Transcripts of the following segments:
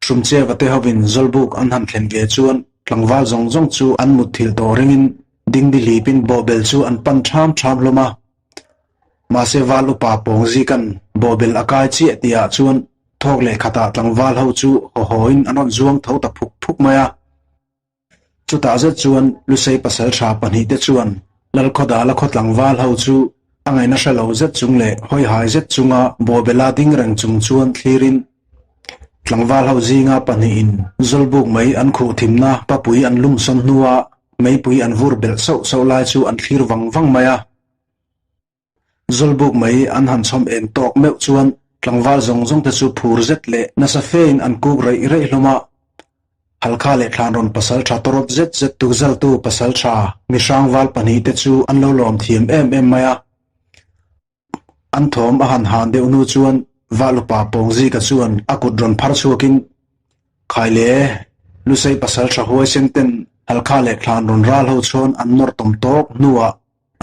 Hrumcheva te hovin Zawlbuk an han thlen ve chuan tlangval zawng zawng chu an mutthilh tawh ringin dingdi hlipin bawhbel chu an pan ṭham ṭham hlawm a. Mahse val upa pawng zikan bawhbel a kai chiah tihah chuan thawk leh khatah tlangval ho chu haw hawin an rawn zuang tho ta phuk phuk mai a. Chutah zet chuan Lusei pasalṭha pahnihte chuan Lalkhawdala khaw tlangval ho chu a ngaihna hre lo zet chung leh hawihai zet chunga bawhbela ding reng chung chuan thlirin tlangval ho zinga pahnihin Zawlbuk mei an khuh thimna papui an lum sawn hnua meipui an vur belh sauh sauh lai chu an thlir vang vang mai a. Zawlbuk mai an han chhawm eng tawk meuh chuan tlangval zawng zawng te chu phur zet leh nasa fein an kuk reih reih hlawm a. Halkha leh Thlanrawn pasaltha tawrawt zet zet tukzaltu pasaltha mihrangval pahnihte chu an lo lawm thiam em em mai a. An thawm a han han deuh hnu chuan Vahlupa Pawngzika chuan a kut rawn phar chhuakin, Khaile, Lusei pasaltha huaisen ten Halkha leh Thlanrawn ral ho chhawn an nawr tawm tawk hnuah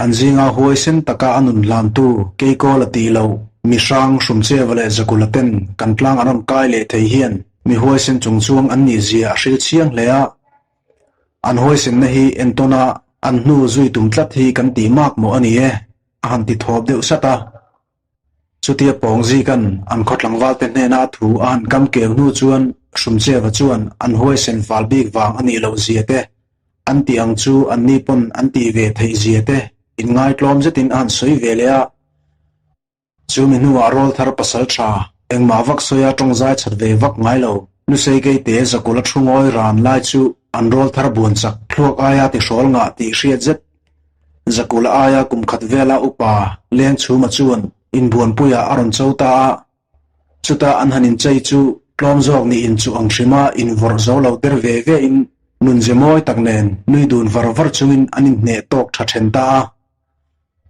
An zinga huaisen taka a nun hlantu Keikawl a tih loh, mi hrang Hrumcheva leh Zakula ten kan tlang an rawn kai leh thei hian mi huaisen chungchuang an nih zia a hril chiang hle a. An huaisenna hi entawna an hnu zui tum tlat hi kan tih mak mawh a ni e, a han ti thawp deuh sat a. Chutia pawng zikan an khaw tlangvalte hnena a thu a han kam keu hnu chuan Hrumcheva chuan an huaisen fal bik vang a nih loh zia te, an tih ang chu an ni pawn an tih ve theih zia te inngaitlawm zetin a han sawi ve leh a. Chu mi hnuah rawlthar pasal tha engmah vak sawia tawngzai chat ve vak ngai lo, Lusei Keite Zakula thu ngawi ran lai chu an rawlthar buan chak thluak aia tihrawl ngah tih hriat zet Zakula aia kum khat vela upa Lengchhuma chuan inbuanpuiah a rawn cho ta a, chuta an han inchei chu tlawm zawk nih inchuh ang hrima invawrh zo lo der ve ve in nunze mawi tak nen nui dun var var chungin an inhneh tawk tha then ta a.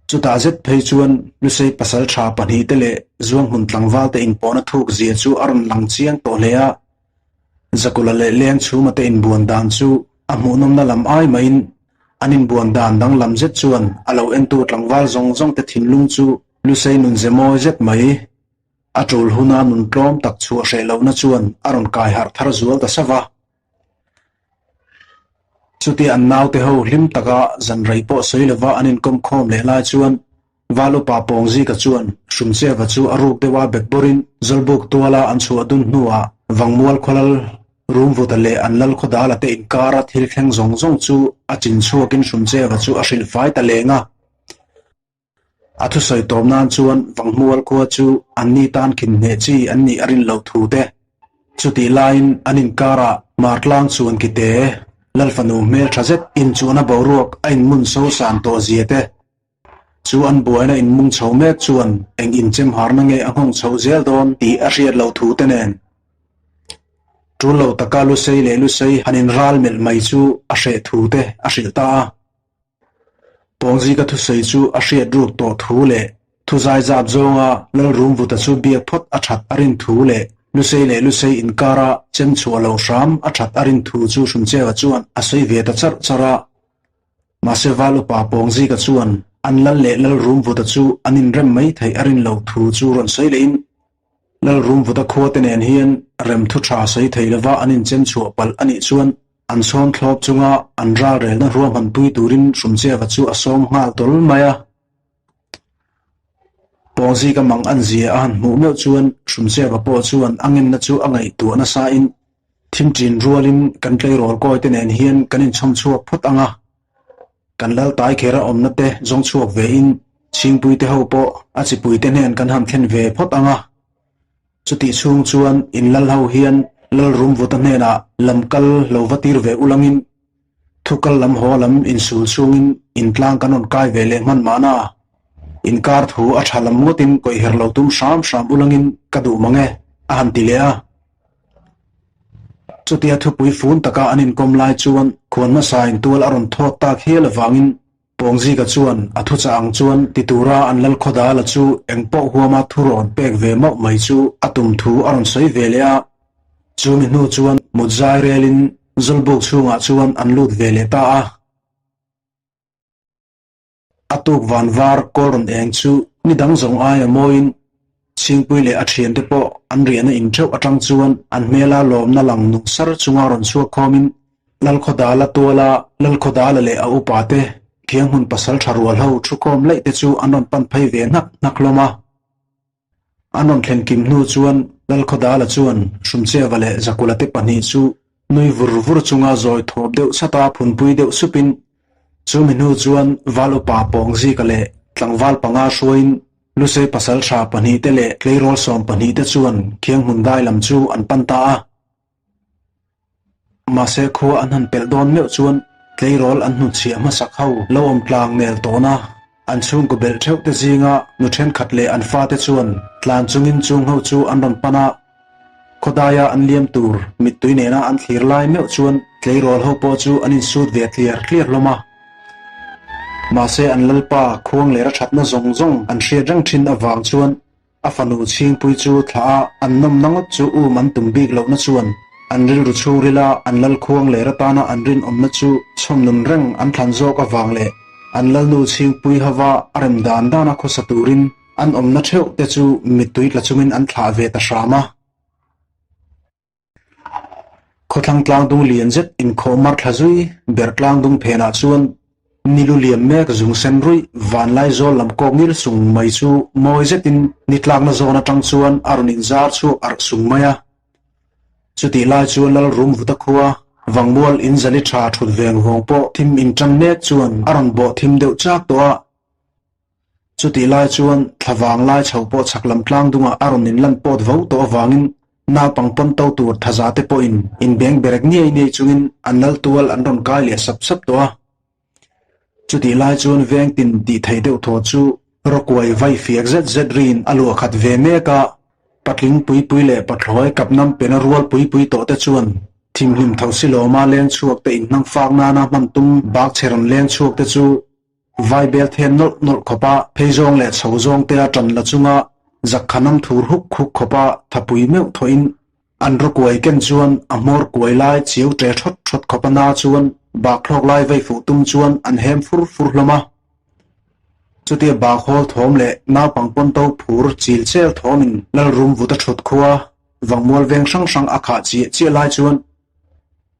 Chutah zet phei chuan Lusei pasal tha pahnihte leh Zuanghmun tlangvalte inpawhna thuk zia chu a rawn lang chiang tawh hle a. Zakula leh Lengchhuma te inbuan dan chu a hmuhnawmna lam ai maiin an inbuan dan danglam zet chuan a lo entu tlangval zawng zawng te thinlung chu Lusei nunze mawi zet mai a tul huna nun tlawm tak chhuah hreh lohna chuan a rawn kai harh thar zual ta sava. Chutia an naute ho hlim taka zan rei pawh sawi lova an inkawm khawm leh lai chuan Val upa Pawngzika chuan Hrumcheva chu a ruk deuha bek bawrin Zawlbuk tuala an chhuah dun hnuah Vangmual khawlal Rumvuta leh an lal khawdala te inkara thil thleng zawng zawng chu a chin chhuakin Hrumcheva chu a hrilh fai ta leng a. A thusawi tawp nan chuan Vanghmual khua chu anni tan khin hneh chi an nih a rin loh thu te, chutih laiin an inkarah Martlang chuan kite Lalfanu hmel tha zet inchuhna boruak a inmun so san tawh zia te, chu an buaina inmung chho mek chuan eng inchem harna nge a nghawng chho zel dawn tih a hriat loh thu te nen. Tul lo taka Lusei leh Lusei han inral melh mai chu a hreh thu te a hrilh ta a. Pawngzika thusawi chu a hriat ruk tawh thu leh thuzai zap zawnga Lalrumvuta chu biak phawt a that a rin thu leh Lusei leh Lusei inkara chem chhuah lo hram a that a rin thu chu Hrumcheva chuan a sawi ve ta charh charh a. Mahse Val upa Pawngzika chuan an lal leh Lalrumvuta chu an inrem mai theih a rin loh thu chu rawn sawi lehin Lalrumvuta khuate nen hian rem thu tha sawi thei lova an inchem chhuah palh a nih chuan an chhawn thlawp chunga an ralrelna ruahman pui turin Hrumcheva chu a sawm nghal tawl mai a. Pawngzika mang an zia a han hmuh meuh chuan Hrumcheva pawh chuan a ngenna chu a ngaihtuah nasain thim ṭin rualin kan tleirawl kawite nen hian kan inchhawm chhuak phawt ang a. Kan lal tai kher a awmna te zawng chhuak ve in Chhingpui te ho pawh a chipui te hnen kan han thlen ve phawt ang a. Chutih chhung chuan in lal ho hian Lalrumvuta hnenah lam kal lo va tir ve ulangin thu kal lam haw lam insul chungin intlang kan rawn kai ve leh hman mahna inkar thu a tha lam ngawtin kawihher lo tum hram hram ulangin ka duh mang e a han ti leh a. Chutia thupui fun taka an inkawm lai chuan khuan hmasain tual a rawn thawt tak hial avangin Pawngzika chuan a thuchah ang chuan ti tura an lal khawdala chu engpawh huama thu rawn pek ve mauh mai chu a tum thu a rawn sawi ve leh a. Chumi hnu chuan mutzai relin Zawlbuk chhungah chuan an lut ve leh ta a. A tuk van var kawl rawn eng chu ni dang zawng aia mawiin Chhingpui leh a thiante pawh an riahna in theuh atang chuan an hmela lawmna lang nung sar chunga rawn chhuak khawmin Lalkhawdala tuala Lalkhawdala leh a upa te Khianghmun pasaltha rual ho thukhawm laih te chu an rawn pan phei ve hnak hnak hlawm a. An rawn thlen kim hnu chuan Lalkhawdala chuan Hrumcheva leh Zakula te pahnih chu nui vur vur chunga zawi thawp deuh chata phunpui deuh supin chumi hnu chuan Val upa Pawngzika leh tlangval panga hruaiin Lusei pasaltha pahnih te leh tleirawl 12 te chuan Khianghmun dai lam chu an pan ta a. Mahse khua an han pelh dawn meuh chuan tleirawl an hnutchhiah hmasak ho lo awm tlang nel tawn a, an chhungkaw belh theuh te zinga nu thenkhat leh an fate chuan tlan chungin chung ho chu an rawn pan a, khawdaia an liam tur mittui nena an thlir lai meuh chuan tleirawl ho pawh chu an insut ve tliar tliar hlawm a. Mahse an lalpa khuang leh rathatna zawng zawng an hriat reng thin avang chuan A fanu chhingpui chu thlah a, an nawmna ngawt chu um an tum bik lohna chuan an rilru chhungrila an lalkhuang leh ratana an rinawmna chu chhawmnun reng an thlan zawk avang leh an lalnu chhingpui hova a rem dan dana khawsa turin an awmna theuh te chu mittui tla chungin an thlah ve ta hram a. Khawthlang tlangdung lian zet inkhawh mar thla zui ber tlangdung phenah chuan nilu liam mek zung sen ruih vanlai zawl lam kawk ngil sung mai chu mawi zetin ni tlakna zawn atang chuan a rawn inzar chhuak arh sung mai a. Chutih lai chuan Lalrum Vuta khua Vangmual inzali tha thut veng vawng pawh thim intan mek chuan a rawn bawh thim deuh chak tawh a. Chutih lai chuan thlavang lai chho pawh chhak lam tlang dungah a rawn inlan pawt vo tawh avangin naupang pawn to tur thaza te pawhin inbeng berek niai niai chungin an lal tual an rawn kai leh sap sap tawh a. Chutih lai chuan veng tin tih theih deuh thaw chu rawkuai vai fiak zet zet riin a luah khat ve mek a, patling pui pui leh pathlawi kapnam pena rual pui pui tawh te chuan thimhlim tho silawma leng chhuak te inhnang fak nana hman tum bak che rawn leng chhuak te chu Vaibel then nawlh nawlh khawpa phei zawng leh chho zawng te a tan la chunga zakkhanam thur huk huk khawpa thapui meuh thawhin an rawkuai ken chuan a hmawr kuai lai chiau ṭe ṭhawt ṭhawt khawpa na chuan bakthlawk lai vei fuh tum chuan an hem fur fur hlawm a. Chutia bak hawl thawm leh naupang pawnto phur chil chel thawmin Lalrum vut a ṭhut khua Vangmual veng hrang hrang a khah chiah chiah lai chuan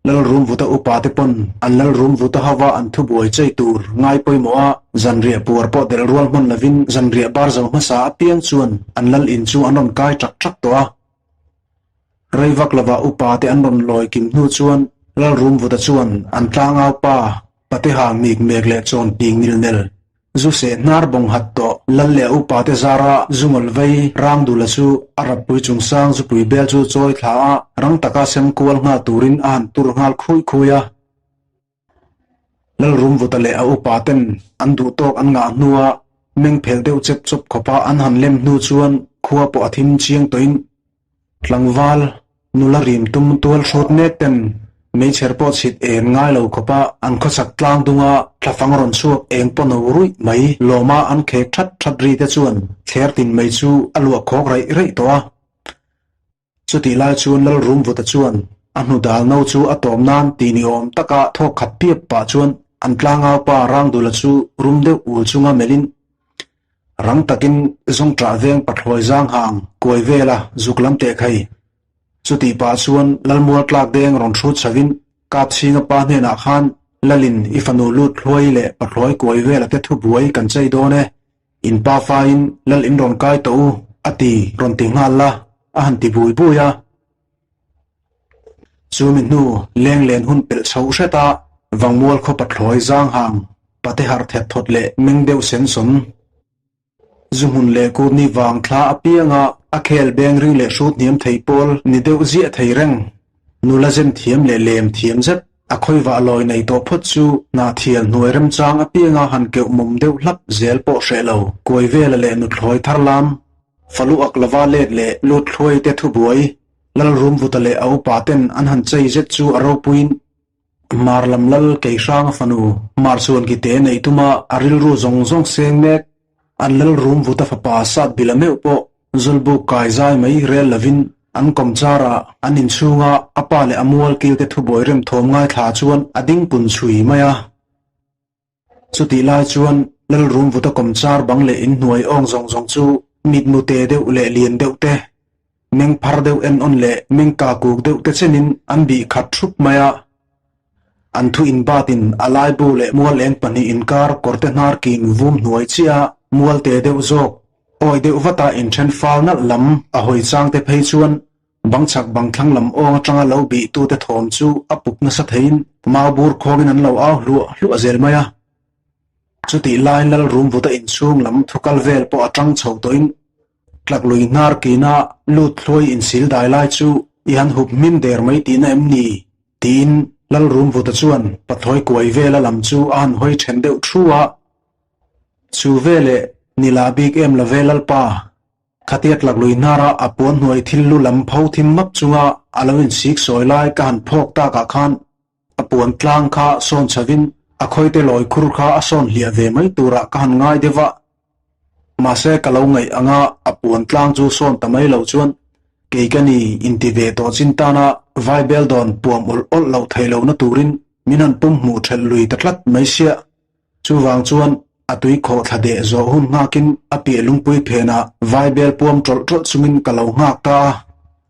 Lalrum vuta upa te pawn an Lalrum vuta hova an thubuai chei tur ngai pawimawh a, zanriah puar pawh delh rual hman lovin zanriah bar zo hmasa apiang chuan an lal in chu an rawn kai ṭak ṭak tawh a. Rei vak lova upa te an rawn lawi kim hnu chuan Lalrum vuta chuan an tlangau pa Pateha mik mek leh chawn ping nil nel Zu seh hnar bawng hat tawh lal leh upa te zara zu ngawl vei rang dula chu a rappui chungsang zupui bel chu chawi thla a, rang taka sem kual nghal turin a han tur nghal khui khui a. Lalrumvuta leh a upa ten an duh tawk an ngah hnua meng phelh deuh chep chawp khawpa an han lem hnu chuan khua pawh a thim chiang tawhin Tlangval, nula rim tum tual hrut mek ten meichher pawh chhit eng ngai lo khawpa an khawchak tlang dunga thlafang rawn chhuak eng pawh no ruih mai lawma an khek that that ri te chuan thler tin mai chu a luah khawk raih raih tawh a. Chutih lai chuan Lalrumvuta chuan a hnu dal no chu a tawm nan tih ni awm taka thawk khat piap pah chuan an tlangau pa Rangdula chu rum deuh ul chunga melhin Rang takin zawngṭah veng pathlawi zang hang kuai vela zuk lam teh khai. Chutih pah chuan Lalmual tlak deng rawn hrut chhovin Kapchhinga pa hnenah khan Lalin i fanu lut hluai leh pathlawi kuai vela te thu buai kan chei dawn e, in pa faiin Lal in rawn kai tawh u a ti rawn ti nghal la a han ti bui bui a. Chumi hnu leng len hun pelh chho hret a, Vangmual khaw pathlawi zang hang pate harh thet thawt leh meng deuh sen sawn. Zu hmun leh kutni vang thla apianga a khel beng ring leh hrut hniam thei pawl ni deuh ziah thei reng. Nula zem thiam leh lem thiam zet a khawivah lawi nei tawh phawt chu hnahthial hnuai remchang apianga han keuh mawm deuh hlap zel pawh hreh lo. Kuai vela leh nuthlawi thar lam Falu ak lova let leh lut hluai te thubuai Lalrumvuta leh a upa ten an han chei zet chu a ropuiin Hmar lam lal Keihranga fanu Hmar chuan ki te neih tuma a rilru zawng zawng seng mek. An Lalrumvuta fapa Satbila meuh pawh Zawlbuk kai zai mai rel lovin an kawmchara an inchhunga a pa leh a mual kilte thubuai remthawm ngaithla chuan a ding pun chhui mai a. Chutih lai chuan Lalrumvuta kawmchar bang leh inhnuai awng zawng zawng chu mitmu te deuh leh lian deuh te. Meng phar deuh en awn leh meng ka kuk deuh te chenin an bih khat thup mai a. An thu inbatin a laibu leh mual eng pahnih inkar kawrte hnar king vum hnuai chiah a, mual te deuh zawk, awi deuh vata inthen fal nalh lam a hawi chang te phei chuan bang chhak bang thlang lam awng atanga lo bih tute thawm chu a puk nasa theiin mau bur khawngin an lo au hluah hluah zel mai a. Chutih laiin lal rum vuta inchhung lam thukal vel pawh a tang chho tawhin Tlak lui hnar kina lut hluai insil dai lai chu i han hup hmin der mai tihna em ni? tiin Lalrumvuta chuan pathlawi kuai vela lam chu a han hawi then deuh thu a. Chu veleh ni lah bik em lo ve Lalpa, khatia tlak lui hnara a puan hnuai thil lu lam pho thim map chunga a lo insik sawi lai ka han phawk takah khan A puan tlang kha sawn chhovin a khawite lawi khur kha a sawn hliah ve mai turah ka han ngai deuh a. Mahse ka lo ngaih anga a puan tlang chu sawn ta mai lo chuan kei ka ni inti ve tawh chin tana Vaibel dawn puam awlh awlh loh theih lohna turin min han pum hmuh ṭhelh lui ta tlat mai sia. Chuvang chuan a tui khawh thla deh zawh hun nghakin a piah lungpui phenah Vaibel puam ṭawlh ṭawlh chungin ka lo nghak ta a.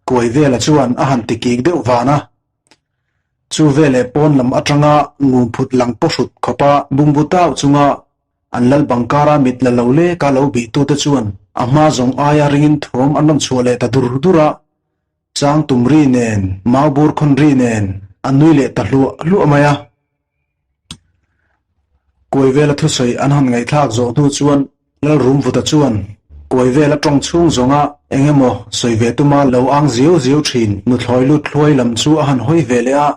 Kuai vela chuan a han ti kik deuh van a. Chu veleh pawn lam atanga ngumphut lang pawhrut khawpa bungbu tau chunga an lal bangkara mit la lo leka lo bihtute chuan a hma zawng aia ringin thawm an rawn chhuah leh ta dur dur a. Chang tum ri nen, mau bur khawn ri nen an nui leh ta hluah hluah mai a. Kuai vela thusawi an han ngaihthlak zawh hnu chuan Lalrumvuta chuan kuai vela tawng chhung zawnga eng emaw sawi ve tuma lo ang ziau ziau thin nuthlawi lut hluai lam chu a han hawi ve leh a.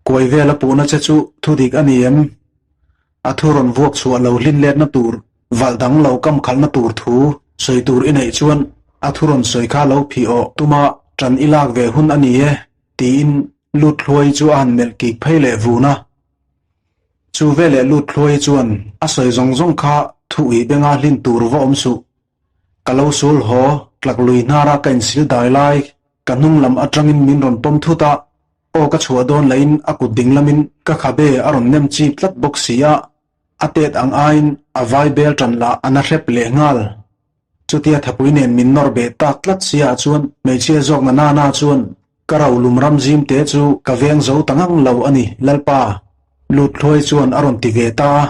Kuai vela puhna che chu thu dik a ni em? A thu rawn vuak chhuah lo hlin letna tur, valh dang lo kam khalhna tur thu sawi tur i neih chuan a thu rawn sawi kha lo phih awh tuma tan i lak ve hun a ni e tiin lut hluai chu a han melh kik phei leh vun a. Chu veleh lut hluai chuan a sawi zawng zawng kha thu ui benga hlin tur va awm suh. Ka lo sul haw, tlak lui hnara ka insil dai lai, ka hnung lam atangin min rawn pawm thut a, aw ka chhuah dawn lahin a kut ding lamin ka khabe a rawn nem chip tlat bawk si a, a tet ang aiin a vai bel tan lah a na hrep leh nghal. Chutia thapui nen min nawr beh tak tlat sia chuan hmeichhia zawk na nana chuan ka rolum ram zim te chu ka veng zo ta ngang lo a ni Lalpa lut hluai chuan a rawn ti ve ta a.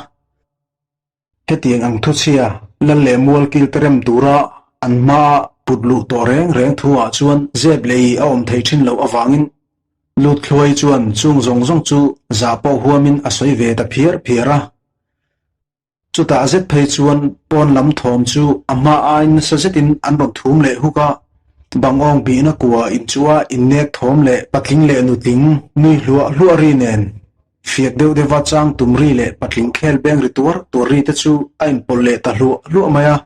Hetiang ang thuchhia Lal leh Mualkil te rem tura an hmaa put luh tawh reng reng thu ah chuan zep leh i a awm thei thin loh avangin lut hluai chuan chung zawng zawng chu zah pawh huamin a sawi ve ta phiar phiar a. Chutah zet phei chuan pawn lam thawm chu a hma aiin nasa zetin an rawn thum leh huk a, bangawng bihna kua inchua innek thawm leh patling leh nutling nui hluah hluah ri nen fiak deuh deuha chang tum ri leh patling khel beng ri tuar tuar ri te chu a inpawlh leh ta hluah hluah mai a.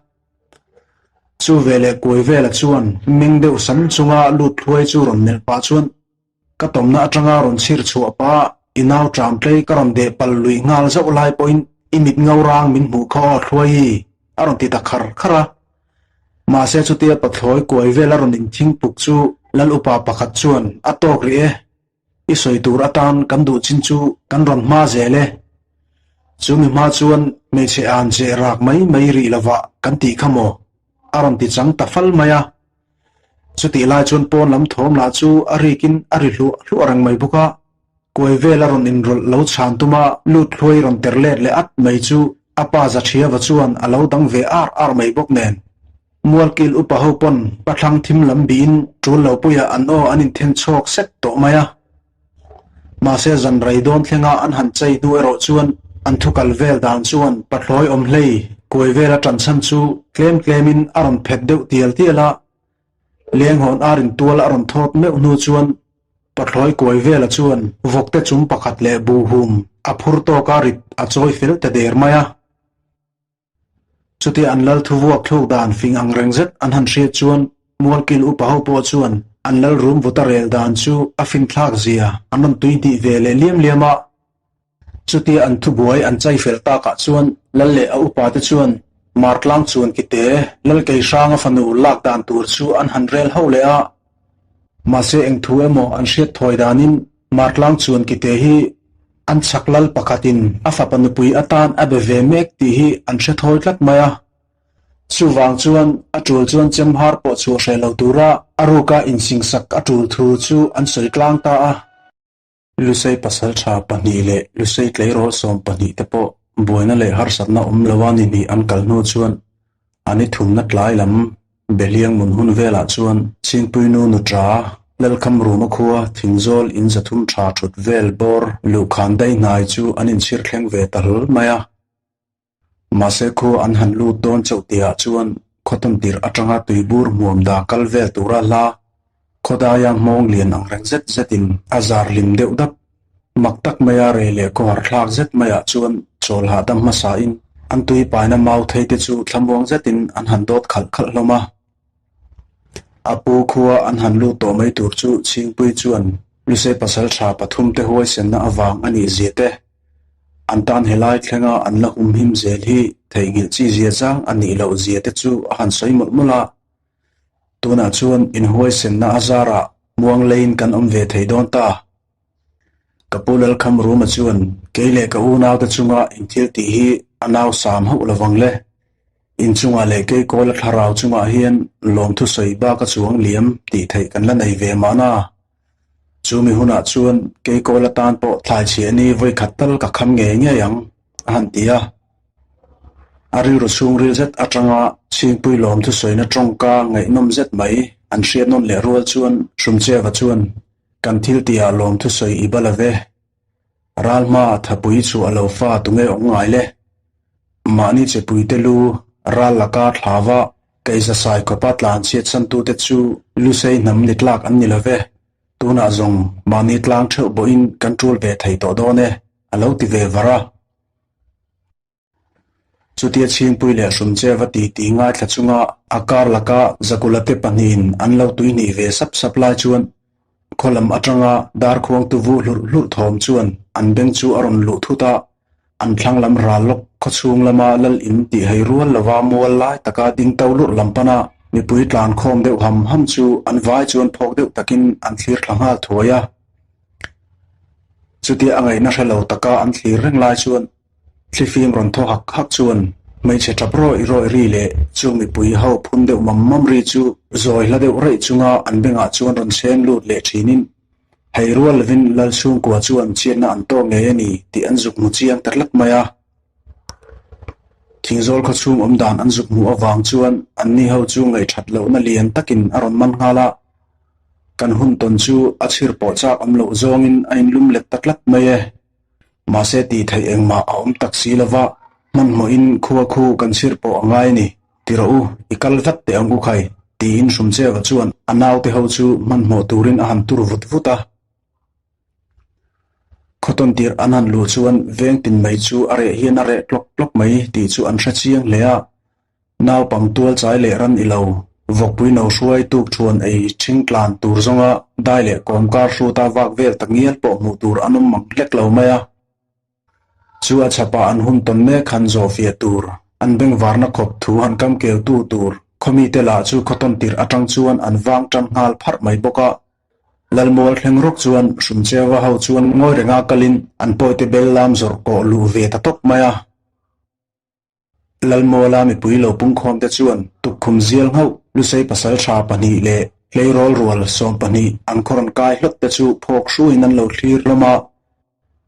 Chu veleh kuai vela chuan meng deuh sam chunga lut hluai chu rawn melh pah chuan Ka tawmna atanga rawn chhir chhuah pah i nau ṭam tlei ka rawn deh pal lui nghal zauh lai pawhin i mit ngau rang min hmuh kha aw thluai hi a rawn ti ta khar khar a. Mahse chutia pathlawi kuai vel a rawn inthing puk chu Lal upa pakhat chuan a tawk rih e, i sawi tur atan kan duh chin chu kan rawn hma zel e. Chu mi hma chuan hmeichhe an che rak mai mai rih lovah kan tih kha maw? a rawn ti chang ta fal mai a. Chutih lai chuan pawn lam thawm lah chu a rikin a ri hluah hluah reng mai bawk a, kuai vel a rawn inrawlh lo chhan tuma lut hluai rawn ter let leh at mai chu a pa Zathiava chuan a lo dang ve ar ar mai bawk nen. Mualkil upa ho pawn pathlang thim lam bihin tul lo puiah an aw an inthen chhawk sek tawh mai a. Mahse zan rei dawn thlenga an han chei hnu erawh chuan an thu kal vel dan chuan pathlawi awm hlei kuai vela ṭan chhan chu tlem tlemin a rawn phet deuh tial tial a. Lenghawn ar in tual a rawn thawt meuh hnu chuan pathlawi kuai vela chuan vawkte chung pakhat leh buhhum a phur tawka rit a chawi fel ta der mai a. Chutia an lal thu vuak thluk dan fing ang reng zet an han hriat chuan Mualkil upa ho pawh chuan an lal rum vuta rel dan chu a finthlak zia an rawn tui hnih ve leh liam liam a. Chutia an thubuai an chai fel takah chuan lal leh a upa te chuan Martlang chuan kite lal Keihranga fanu lak dan tur chu an han rel ho leh a. Mahse eng thu emaw an hriat thawi danin Martlang chuan kite hi an chhak lal pakhatin a fapa nupui atan a be ve mek tih hi an hre thawi tlat mai a. Chuvang chuan a tul chuan chemhar pawh chhuah hreh lo tura a ruka insingsak a tul thu chu an sawi tlang ta a. Lusei pasaltha pahnih leh Lusei tleirawl 12 te pawh buaina leh harsatna awm loa ni hnih an kal hnu chuan an i thumna tlai lam Behliang mun hun velah chuan Chhingpuinu nuṭa Lalkham Ruma khua Thingzawl in 300 tha thut vel bawr luhkhan daih hnai chu an inchhir thleng ve ta hlawl mai a. Mahse khua an han lut dawn chauh tihah chuan khawtawn tirh atanga tuibur hmuam da kal vel tura hla khawdaia hmawng lian ang reng zet zetin a zar hlim deuh dap. Mak tak maia rei leh khawhar thlak zet maiah chuan chawl hahdam hmasain an tui paina mau thei te chu thlamuang zetin an han dawt khalh khalh hlawm a. A pu khua an han lut tawh mai tur chu Chhingpui chuan Lusei pasal tha pathum te huaisenna avang a nih zia te, an tan helai thlenga an la humhim zel hi theihnghilh chi zia chang a nih loh zia te chu a han sawi mawlh mawlh a. Tunah chuan inhuaisenna a zarah muang leiin kan awm ve thei dawn ta. Ka pu Lalkham Ruma chuan kei leh ka unaute chunga inthil tih hi a nau sam hauh lovang le. Inchungah leh Keikawla thlarau chungah hian lawmthu sawi bak a chuang liam tih theih kan la nei ve mahna. Chu mi hunah chuan Keikawla tan pawh thlaichhiah ni vawikhat tal ka kham ngei ngei ang, a han ti a. A rilru chhungril zet atanga Chhingpui lawmthu sawina tawngka ngaihnawm zet mai an hriat nawn leh rual chuan Hrumcheva chuan kan thil tihah lawmthu sawi i bal ave. Ral hma thapui chu a lo fa tunge awm ngai le? Mahni chepuite lu ral laka thlava keiza sai khawpa tlan chhiat santute chu Lusei hnam ni tlak an ni love. Tunah zawng mahni tlang theuh bawhin kan tul ve thei tawh dawn e, a lo ti ve var a. Chutia Chhingpui leh Hrumcheva titi ngaithla chunga a kar laka Zakula te pahnihin an lo tuihnih ve sap sap lai chuan khaw lam atanga darkhuang tuvu hlurh hlurh thawm chuan an beng chu a rawn luh thut a, an thlang lam ral lawk khaw chhung lama lal in tih hei rual lova mual lai taka ding to lurh lam pana mipui tlan khawm deuh ham ham chu an vai chuan phawk deuh takin an thlir thla nghal thuai a. Chutia a ngaihna hre lo taka an thlir reng lai chuan Thlifim rawn thaw hak hak chuan hmeichhe tap rawih rawih ri leh chu mipui ho phun deuh mam mam ri chu zawi hla deuh raih chunga an bengah chuan rawn chhem lut leh thinin hei rual lovin Lal chhungkua chuan chhiatna an tawk ngei a ni tih an zuk hmu chiang ta tlat mai a. Thingzawl khaw chhung awm dan an zuk hmuh avang chuan anni ho chu ngaihthat lohna lian takin a rawn man nghal a, kan hun tawn chu a chhir pawh chak awm loh zawngin a inlum let ta tlat mai e. Mahse tih theih engmah a awm tak si lova, hmanhmawhin khua khu kan chhir pawh a ngai a ni. Ti rawh u, i kal vat teh ang u khai, tiin Hrumcheva chuan a naute ho chu hmanhmawh turin a han tur vut vut a. Khawtawn tirh an han luh chuan veng tin mai chu a reh hian a reh tlawk tlawk mai tih chu an hre chiang hle a. Naupang tual chai leh ran i lo, vawkpui no hruai tuk thuan ei ṭhing tlan tur zawnga dai leh kawmkar hruta vak vel tak ngial pawh hmuh tur an awm mang hlek lo mai a. Chu a chhapah an hun tawn mek han zawh fiah tur, an bengvarna khawp thu han kam keutu tur khawmite lah chu khawtawn tirh aṭang chuan an vang ṭan nghal pharh mai bawk a. Lalmual thleng rawk chuan Hrumcheva ho chuan ngawi renga kalin an pawite bel lam zawrh kawh luh ve ta tawp mai a. Lalmuala mipui lo pungkhawm te chuan tukkhum zial nghauh Lusei pasal tha pahnih leh tleirawl rual 12 an khaw rawn kai hlawt te chu phawk hruaiin an lo thlir hlawm a.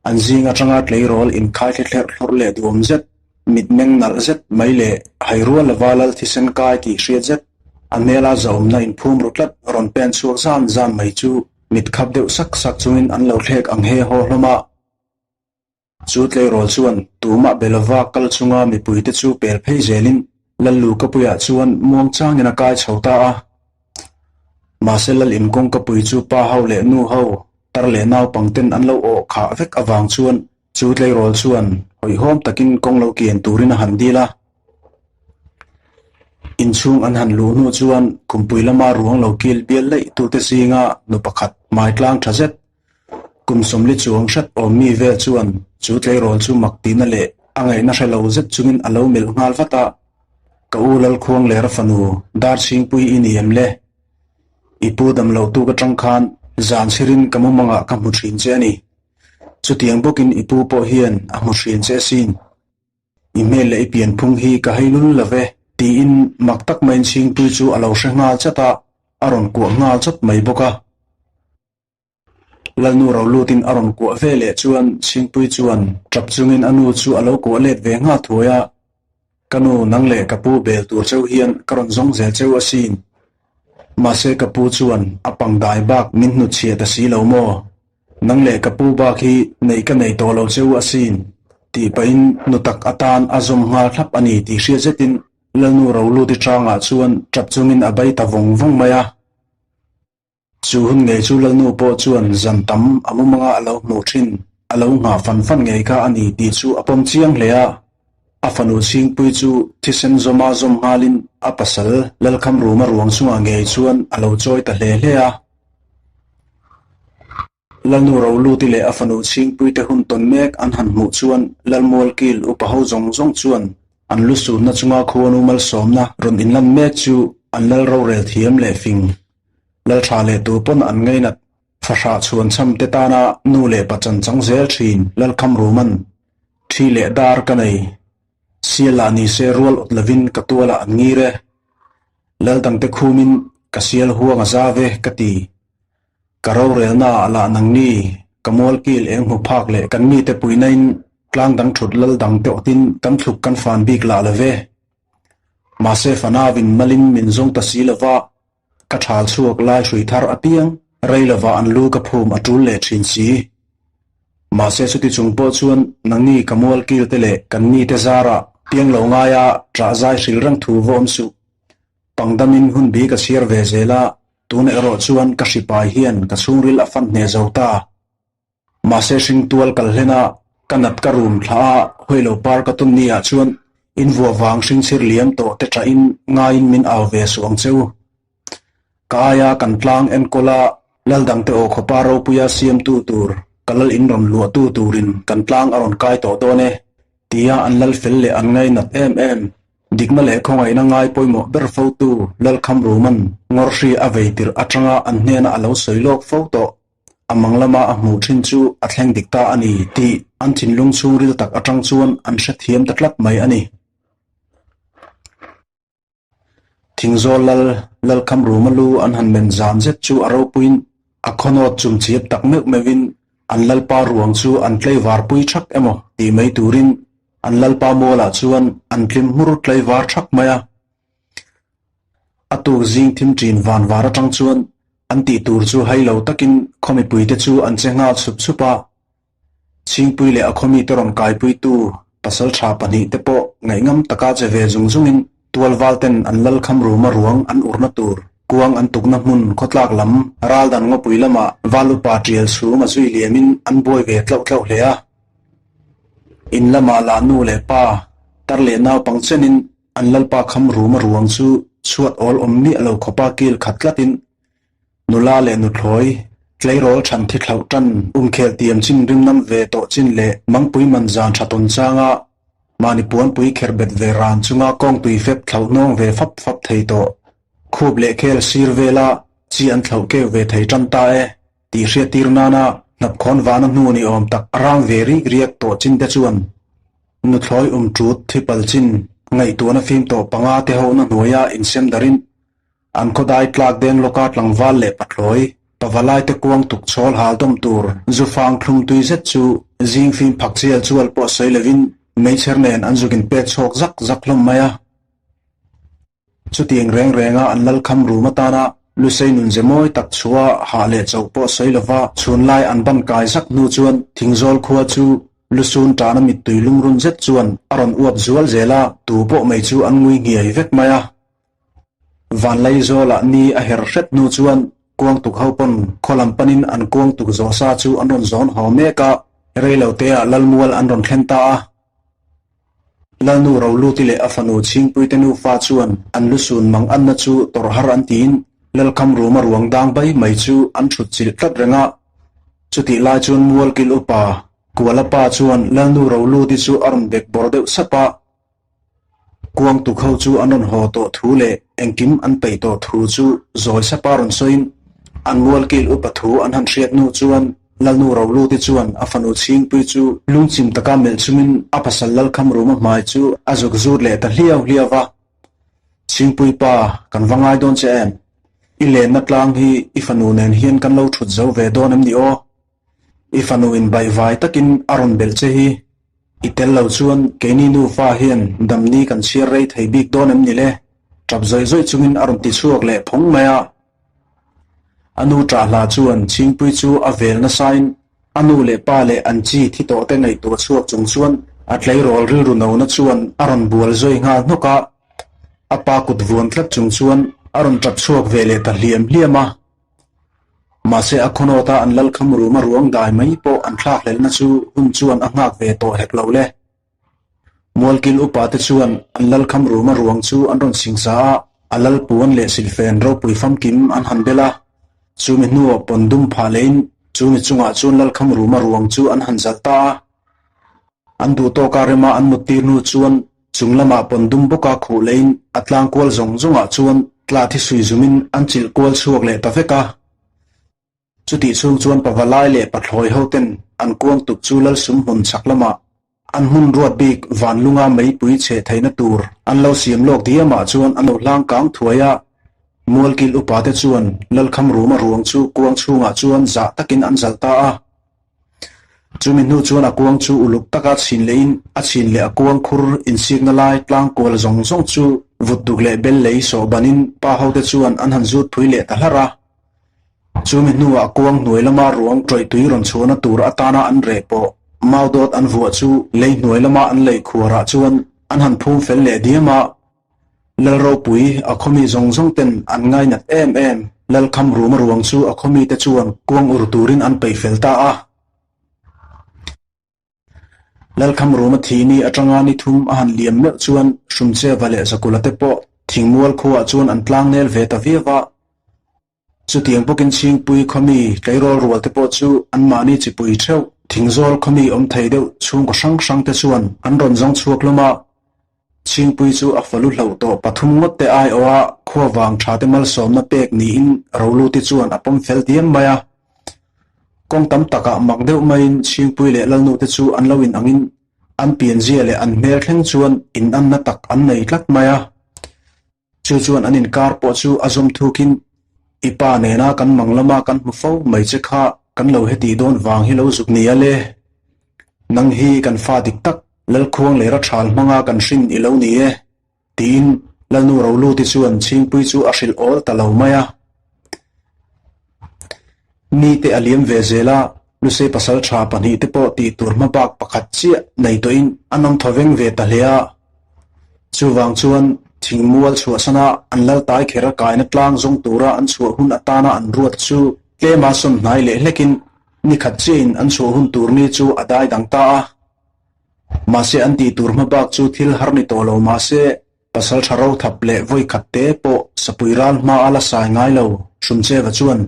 An zing atanga tleirawl inkhai thli thlerh thlawrh leh duam zet, mitmeng nalh zet mai leh hai rual lova lal thisen kai tih hriat zet, a hmela zahawmna inphum ru tlat rawn pen chhuak zan zan mai chu mit khap deuh sak sak chungin an lo thlek ang he haw hlawm a. Chu tleirawl chuan tumah be lova kal chunga mipuite chu pel phei zelin Lallu Kapuiah chuan muang changin a kai chho ta a. Mahse Lal inkawng Kapui chu pa ho leh nu ho, tar leh naupangten an lo awh khah vek avang chuan chu tleirawl chuan hawihhawm takin kawng lo kian turin a han dil a. Inchhung an han luh hnu chuan khumpui lama ruang lo kil bial laih tute zinga nu pakhat hmai tlang tha zet Kum 40 chuang hret awm mi vel chuan chu tleirawl chu mak tihna leh a ngaihna hre lo zet chungin a lo melh nghal vat a, Ka u Lalkhuang Lera fanu Darchhingpui i ni em le? I pu dam loh tuk atang khan zan chhirin ka mumangah ka hmu thin che a ni. Chutiang bawkin i pu pawh hian a hmu thin che asin. I hmel leh i pianphung hi ka hei lul lo ve. Tiin mak tak maiin Chhingpui chu a lo hre nghal chat a, a rawn kuah nghal chawt mai bawk a. Lalnu ro lutin a rawn kuah ve leh chuan Chhingpui chuan tap chungin a nu chu a lo kuah let ve nghal thuai a, Ka nu, nang leh ka pu bel tur cheu hian ka rawn zawng zel cheu asin. Mahse ka pu chuan a pangdai bak min hnutchhiat a si lo maw? Nang leh ka pu bak hi neih ka nei tawh lo cheu asin tih pahin nu tak atan a zawm nghal thlap a ni tih hriat zetin Lalnu Roluti ṭangah chuan ṭap chungin a bai ta vawng vawng mai a. Chu hun ngei chu Lalnu pawh chuan zan tam a mumanga a lo hmuh ṭhin, a lo nghah fan fan ngei kha a ni tih chu a pawm chiang hle a. A fanu Chhingpui chu thisen zawma zawm nghalin a pasal Lalkhamruma ruang chungah ngei chuan a lo chawi ta hle hle a. Lalnu Roluti leh a fanu Chhingpuite hun tawn mek an han hmuh chuan Lalmualkil upa ho zawng zawng chuan an lu sunna chunga khuanu malsawmna rawn inlan mek chu an lal rorel thiam leh fing. Laltha leh tu pawn an ngainat fahrah chhuan chham te tana nu leh pa chan chang zel thin Lalkhamruman thi leh dar ka nei. Sial lah ni se rual awt lovin ka tualah an ngir e. Lal dangte khumin ka sial huang a za ve ka ti. Ka rorelna ah lah nangni, ka mualkil eng hmu phak leh kan mite puihnain tlang dang thut lal dang te awtin kan thluk kan fan bik lah lo ve. Mahse fanavin malin min zawng ta si lova, ka thal chhuak lai hrui thar apiang rei lova an lu ka phum a tul leh thin si. Mahse chuti chung pawh chuan nangni ka mualkil te leh kan mite zarah piang lo ngaia ṭah zai hril reng thu va awm suh. Pangdamin hun bi ka chhiar ve zel a, Tuna erawh chuan ka hripai hian ka chhungril a fan hneh zo ta. Mahse hringtual kal hlena ka nat ka rum thla a, hawilo par ka tawn ni ah chuan in vua vang hringchhir liam tawh te ṭahin ngaiin min au ve suh ang che u. Ka aia kan tlang enkawl a, lal dangte aw khawpa ropuia siamtu tur ka lal in rawn luahtu turin kan tlang a rawn kai tawh dawn e, tia an lal fel leh an ngainat em em. Dikna leh khawngaihna ngai pawimawh ber fotu Lalkhamruman Ngawrhri a vei tirh atanga an hnena a lo sawi lawk fo tawh. A mang lama a hmuh thin chu a thleng dik ta a ni tih an thinlung chhungril tak atang chuan an hrethiam ta tlat mai a ni. Thingzawl lal Lalkhamruma lu an han men zan zet chu a ropuiin a khawnawt chumchiap tak meuh meuhin an lalpa ruang chu an tleivarpui thak emaw tih mai turin An lalpa mualah chuan an tlim hmur tlaivar thak mai a. A tuk zing thim ṭin van var aṭang chuan an tih tur chu hai lo takin khaw mipuite chu an che nghal chhup chhup a. Chhingpui leh a khaw mite rawn kaipuitu pasalṭha pahnihte pawh ngaihngam taka che ve zung zungin tualval ten an lal kham ruma ruang an urna tur kuang an tukna hmun khawtlak lam ral dan ngawpui lamah val upa ṭial chhum a zui liamin an buai ve tlauh tlauh hle a. In lamah lah nu leh pa, tar leh naupang chenin an lalpa kham ruma ruang chu chhuat awl awm miah lo khawpa kil khat tlatin nula leh nuthlawi, tleirawl than thi thlauh tan, umkhel tiam chin rimnam ve tawh chin leh mangpui man zan tha tawn changa mahni puanpui kher bet ve ran chunga kawngtui fep thlauh hnawng ve fap fap thei tawh. Khup leh khel sir vela chi an thlauh keu ve thei tan ta e. Tih hriattir nana hnapkhawn vana hnu ni awm tak a rang ve rik riak tawh chin te chuan nuthlawi um ṭut thipal chin ngaihtuahna fim tawh panga te hohna hnuaia insem darin an khawdai tlak deng lawka tlangval leh pathlawi pavalai te kuang tuk chhawl hal dawm tur zufang thlum tui zet chu zing fim phak chial chual pawh sawi lovin meichher nen an zuk inpek chhawk zak zak hlawm mai a. Chutiang reng renga an lal kham rum atana Lusei nunze mawi tak chhuah hah leh chauh pawh sawi lova chhunlai an ban kai zak hnu chuan Thingzawl khua chu Lusun tana mittui lungrun zet chuan a rawn uap zual zel a, tu pawh mai chu an ngui nghiai vek mai a. Vanlaizawlah ni a her hret hnu chuan Kuangtuk ho pawn khaw lam panin an kuangtuk zawh sa chu an rawn zawn haw mek a, reiloteah Lalmual an rawn thlen ta a. Lalnu Roluti leh a fanu Chhingpuite nufa chuan an lusun mang anna chu tawrh har an tiin Lalkham ruma ruang dang bai mai chu an thut chilh tlat reng a. Chutih lai chuan Mualkil upa Kuala pa chuan Lalnu Roluti chu a rawn bek bawr deuh sap a. Kuangtuk ho chu an rawn haw tawh thu leh engkim an peih tawh thu chu zawi sapa rawn sawiin an mualkil upa thu an han hriat hnu chuan Lalnu Roluti chuan a fanu Chhingpui chu lungchim taka melh chungin a pasal Lalkhamruma hmai chu a zuk zut leh ta hliau hliau va. Chhingpui pa, kan va ngai dawn che em? I lenna tlang hi i fanu nen hian kan lo thut zo ve dawn em ni aw? I fanu in baihvai takin a rawn belh che hi. I tel lo chuan keini nufa hian damni kan chhiar rei thei bik dawn em ni le? Tap zawih zawih chungin a rawn ti chhuak leh phawng mai a. A nu ṭah hla chuan Chhingpui chu a vel nasain a nu leh pa leh an chi thi tawh te ngaihtuah chhuak chung chuan a tleirawl rilru nona chuan a rawn bual zawi nghal hnawk a. A pa kut vuan tlat chung chuan a rawn ṭap chhuak ve leh ta hliam hliam a. Mahse a khawnawta an lalkham ruma ruang dai mai pawh an thlakhlelhna chu hun chuan a nghak ve tawh hek lo le. Mualkil upate chuan an lalkham ruma ruang chu an rawn singsa a, a lal puan leh silfen ropui famkim an han bel a. Chumi hnuah pawn dum phah lehin chumi chungah chuan lalkham ruma ruang chu an han zalh ta a. An duh tawka rema an muttir hnu chuan chung lamah pawn dum bawka khuh lehin a tlang kual zawng zawngah chuan tla thi sui zumin an chilh kual chhuak leh ta vek a. Chutih chhung chuan pavalai leh pathlawi hoten an kuang tuk chu Lalsum hmun chhak lamah an hmun ruat bik Vanlunga meipui cheh theihna tur an lo siam lawk diamah chuan an lo hlang kang thuai a. Mualkil upate chuan Lalkham ruma ruang chu kuang chhungah chuan zah takin an zalh ta a. Chumi hnu chuan a kuang chu uluk taka chhin lehin a chhin leh a kuang khur insikna lai tlang kual zawng zawng chu vut duk leh bel lei sawh banin pa hote chuan an han zut phui leh ta hlarh a. Chumi hnuah kuang hnuai lama ruang ṭawih tui rawn chhuahna tur atana an reh pawh mau dawt an vuah chu lei hnuai lama an lei khuarah chuan an han phum fel leh diam a. Lalropui a khawmi zawng zawng ten an ngainat em em. Lalkham ruma ruang chu a khawmi te chuan kuang ur turin an peih fel ta a. Lalkham ruma thi ni atanga ni thum a han liam meuh chuan Hrumcheva leh Zakula te pawh thingmual khuaah chuan an tlangnel ve ta viau a. Chutiang bawkin Chhingpui khawmi tleirawl rual te pawh chu anmahni chipui theuh Thingzawl khawmi awm thei deuh chhungkaw hrang hrang te chuan an rawn zawng chhuak hlawm a. Chhingpui chu a falu hlauh tawh pathum ngawt te aiawha khua vang tha te malsawmna pek niin Roluti chuan a pawm fel diam mai a. Kawng tam takah mak deuh maiin Chhingpui leh Lalnu te chu an lo inangin an pianzia leh an hmel thleng chuan inanna tak an nei tlat mai a. Chu chuan an inkar pawh chu a zawm thukin, I pa nena kan mang lama kan hmu fo mai che kha kan lo hetih dawn vang hi lo zuk nia le. Nang hi kan fa dik tak Lalkhuang leh Rathal hmanga kan hrin i lo ni e, tiin Lalnu Roluti chuan Chhingpui chu a hrilh awl ta lo mai a. Nite a liam ve zel a, Lusei pasal tha pahnihte pawh tih tur hma bak pakhat chiah nei tawhin an awm thawveng ve ta hle a. Chuvang chuan thingmual chhuahsana an lal tai kher a kaina tlang zawng tura an chhuah hun atana an ruat chu tlema sawn hnai leh hlekin ni khat chiahin an chhuah hun tur ni chu a dai dang ta a. Mahse an tih tur hma bak chu thil har ni tawh lo mahse Pasal tha ro thap leh vawi khat te pawh sapui ral hma a la sai ngai lo, Hrumcheva chuan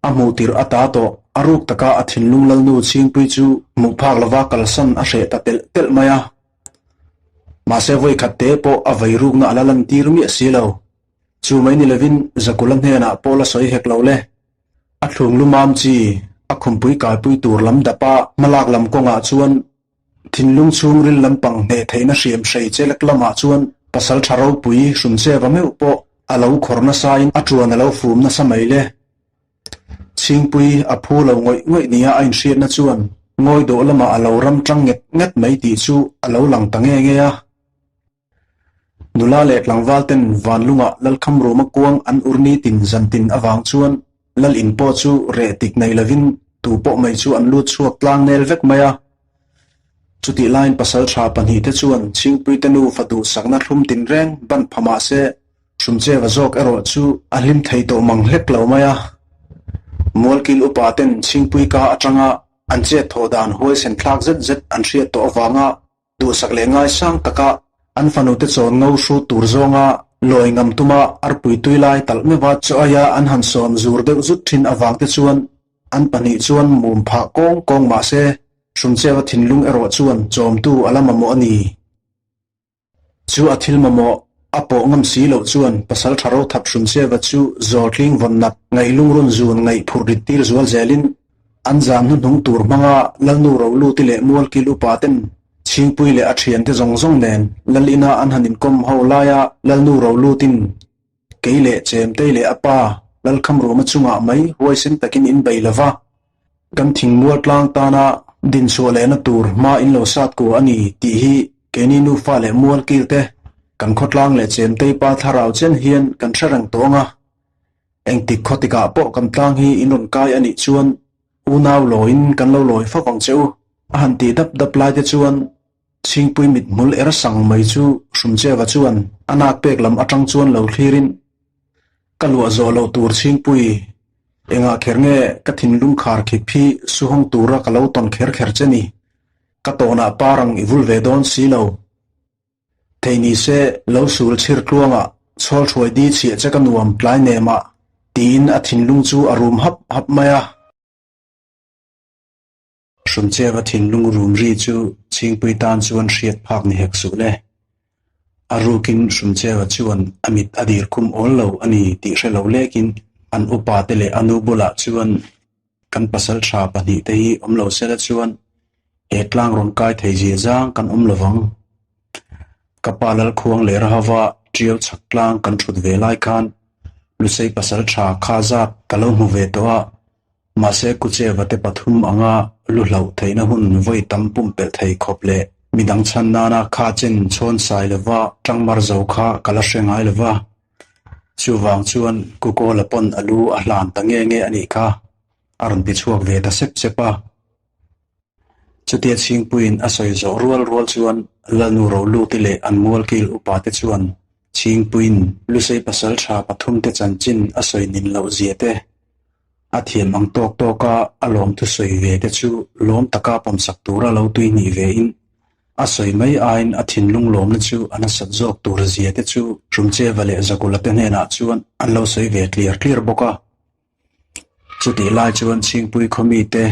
a hmuh tirh a ta tawh, a ruk taka a thinlung lalnu Chhingpui chu hmuh phak lova kalsan a hreh ta telh telh mai a. Mahse vawi khat te pawh a vei rukna a la lantir miah si lo. Chu mai ni lovin Zakula hnenah pawh la sawi hek lo le. A thlung lumam chi a khumpui kaipui tur lam dapa hmalak lam kawngah chuan Thinlung chhungril lampang hneh theihna hriam hrei chelek lamah chuan pasal tha ropui Hrumcheva meuh pawh a lo khawr nasain a tuan a lo fum nasa mai le. Chhingpui a phu lo ngawih ngawih nia a inhriatna chuan ngawi dawh lamah a lo ram tang nget nget mai tih chu a lo lang ta nge nge a. Nula leh tlangval ten Vanlungah Lalkham ruma kuang an ur ni tin zan tin avang chuan Lal in pawh chu reh tik nei lovin tu pawh mai chu an lut chhuak tlang nel vek mai a. Chutih laiin pasal tha pahnihte chuan Chhingpuite nu fa duhsakna thlum tinreng ban pha mah se Hrumcheva zawk erawh chu a hlim thei tawh mang hlek lo mai a. Mualkil upa ten Chhingpui ka atanga an chet thawh dan huaisen thlak zet zet an hriat tawh avanga Duhsak leh ngaisang taka an fanute chawn ngo hrut tur zawnga lawi ngam tuma arpui tui lai talh meuha chaw aia an han sawm zur deuh zut thin avangte chuan an pahnih chuan mum phah kawng kawng mah se Hrumcheva thinlung erawh chuan chawmtu a la mamawh a ni. Chu a thil mamawh a pawh ngam si loh chuan pasal tha rothap Hrumcheva chu zawltling vawn nat ngaih lungrun zun ngaih phurh rit tir zual zelin an zan hnuhnung tur hmanga Lalnu Roluti leh Mualkil upa ten. Chhingpui leh a thiante zawng zawng nen Lal ina an han inkawm ho laia Lalnu ro lutin kei leh Chemtei leh a pa Lalkhamruma chungah mai huaisen takin in bei lova, kan thingmual tlang tana dinchhuah lehna tur hma in lo sat ku a ni tih hi keini nufa leh mual kil te kan khawtlang leh Chemtei pa thlarau chen hian kan hre reng tawh ang a. Engtik khawtikah pawh kan tlang hi in rawn kai a nih chuan Unau lawiin kan lo lawi fak ang che u, a han tih dap dap lai te chuan Chhingpui mithmul er sang mai chu Hrumcheva chuan a nak pek lam atang chuan lo thlirin, Ka luah zawh loh tur Chhingpui, engah kher nge ka thinlung khar khip hi suhawng tura ka lo tawn kher kher che ni? Ka tawnah parang i vul ve dawn si lo. Thei ni se, lo sul chhir tluangah chhawl hruai di chhiah che ka nuam tlai nem ah, tiin a thinlung chu a rum hap hap mai a. Hrumcheva thinlung rum ri chu Chhingpui tan chuan hriat phak ni hek suh le. A rukin Hrumcheva chuan a mit a dir khum awl lo a ni tih hre lo lekin an upa te leh a nu bulah chuan kan pasal tha pahnihte hi awm lo sela chuan he tlang rawn kai thei zia zang kan awm lo vang. Ka pa Lalkhuang leh Rahava ṭiau chhak tlang kan ṭhut ve lai khan Lusei pasal tha kha zat ka lo hmu ve tawh a, mahse Kucheva te pathum anga lu hlauh theihna hun vawi tam pumpelh thei khawp leh midang chhan nana kha chen chhawn sai lova ṭangmar zo kha ka la hre ngai lova. Chuvang chuan Kukawla pawn a lu a hlan ta nge nge a nih kha, a rawn ti chhuak ve ta sep sep a. Chutia Chhingpuiin a sawi zawh rual rual chuan Lalnu Roluti leh an mualkil upate chuan Chhingpuiin Lusei pasal tha pathumte chanchin a sawi nin loh zia te, a thiam ang tawk tawka a lawm thusawi ve te chu lawm taka pawmsak tura lo tui hnih vein A sawi mai aiin a thinlung lawmna chu a nasat zawk tur zia te chu Hrumcheva leh Zakula te hnenah chuan an lo sawi ve tliar tliar bawk a. Chutih lai chuan Chhingpui khaw mite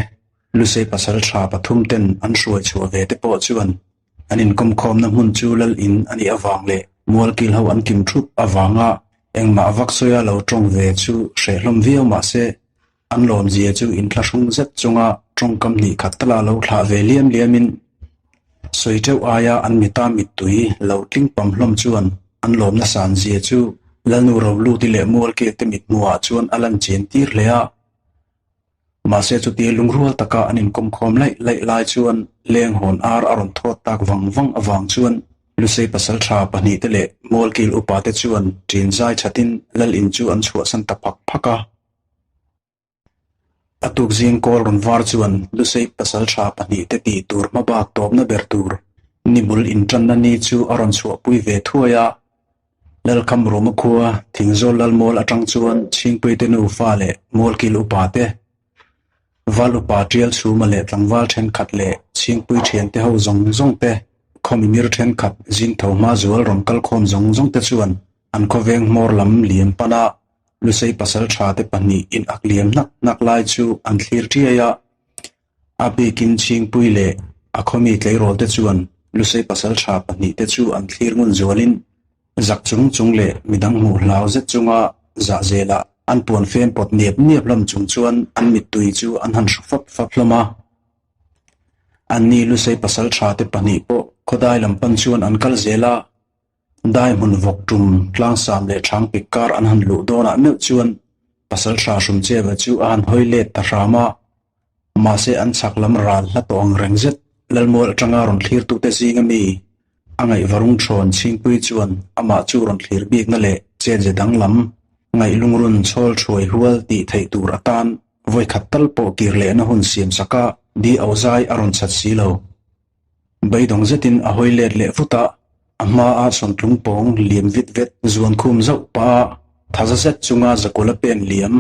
Lusei pasal tha pathum ten an hruai chhuah ve te pawh chuan an inkawmkhawmna hmun chu lal in a nih avang leh mualkil ho an kim thup avanga engmah vak sawia lo tawng ve chu hreh hlawm viau mahse An lawmzia chu inthlahrung zet chunga tawngkam hnih khat tala lo thlah ve liam liamin sawi teuh aia an mita mittui lo tling pam hlawm chuan an lawmna sanzia chu Lalnu Roluti leh Mualkete mithmuhah chuan a lan chian tir hle a. Mahse chutia lungrual taka an inkawmkhawm laih laih lai chuan lenghawn ar a rawn thawt tak vang vang avang chuan Lusei pasaltha pahnihte leh Mualkil upate chuan ṭin zai thatin Lal in chu an chhuahsan ta phak phak a. A tuk zing kawl rawn var chuan Lusei pasal tha pahnihte tih tur hmabak tawpna ber tur nibul intanna ni chu a rawn chhuahpui ve thuai a. Lalkham Ruma khua Thingzawl Lalmual atang chuan Chhingpuite nufa leh Mualkil upa te, Val upa Tial Chhuma leh tlangval thenkhat leh Chhingpui thiante ho zawng zawng te, khaw mimir thenkhat zing tho hma zual rawn kalkhawm zawng zawng te chuan an khawveng hmawr lam liam pana Lusei pasal tha te pahnih in ak liam hnak hnak lai chu an thlir tiai a. A bikin Chhingpui leh a khawmi tleirawl te chuan Lusei pasal tha pahnih te chu an thlir ngun zualin zak chung chung leh midang hmuh hlau zet chunga zah zelah an puan fem pawt niap niap hlawm chung chuan an mittui chu an han hru fap fap hlawm a. Anni Lusei pasal tha te pahnih pawh khawdai lam pan chuan an kal zel a. Dai hmun vawk tum tlangsam leh thang pik kar an han luh dawnah meuh chuan Pasalṭha Hrumcheva chu a han hawi let ta hram a. Mahse an chhak lam ral hla tawh ang reng zet Lalmual atanga rawn thlirtute zinga mi a ngaihvarung thawn Chhingpui chuan amah chu rawn thlir bikna leh chenze danglam ngaihlungrun chhawl thuai hual tih theih tur atan vawikhat tal pawh kir lehna hun siam saka di auzai a rawn chhat si lo. Beidawng zetin a hawi let leh vut a, a hmaa sawntlung pawng liam vit vet zuan khum zauh pah a, thaza zet chunga zakula pen liam,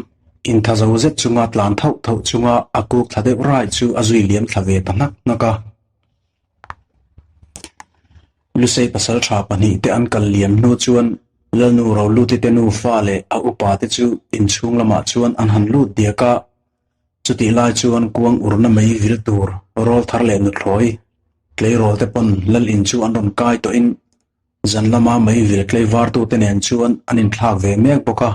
inthazo zet chunga tlan thauh thauh chunga a kuk thla deuh rai chu a zui liam thla ve ta hnak hnak a. Lusei pasal tha pahnih te an kal liam hnu chuan Lalnu Roluti te nufa leh a upa te chu inchhung lamah chuan an han lut diak a, Chutih lai chuan kuang urna mai vil tur rawl thar leh nuthlawi tleirawl te pawn lal in chu an rawn kai tawhin zan lama mai vil tleivartute nen chuan an inthlak ve mek bawk a.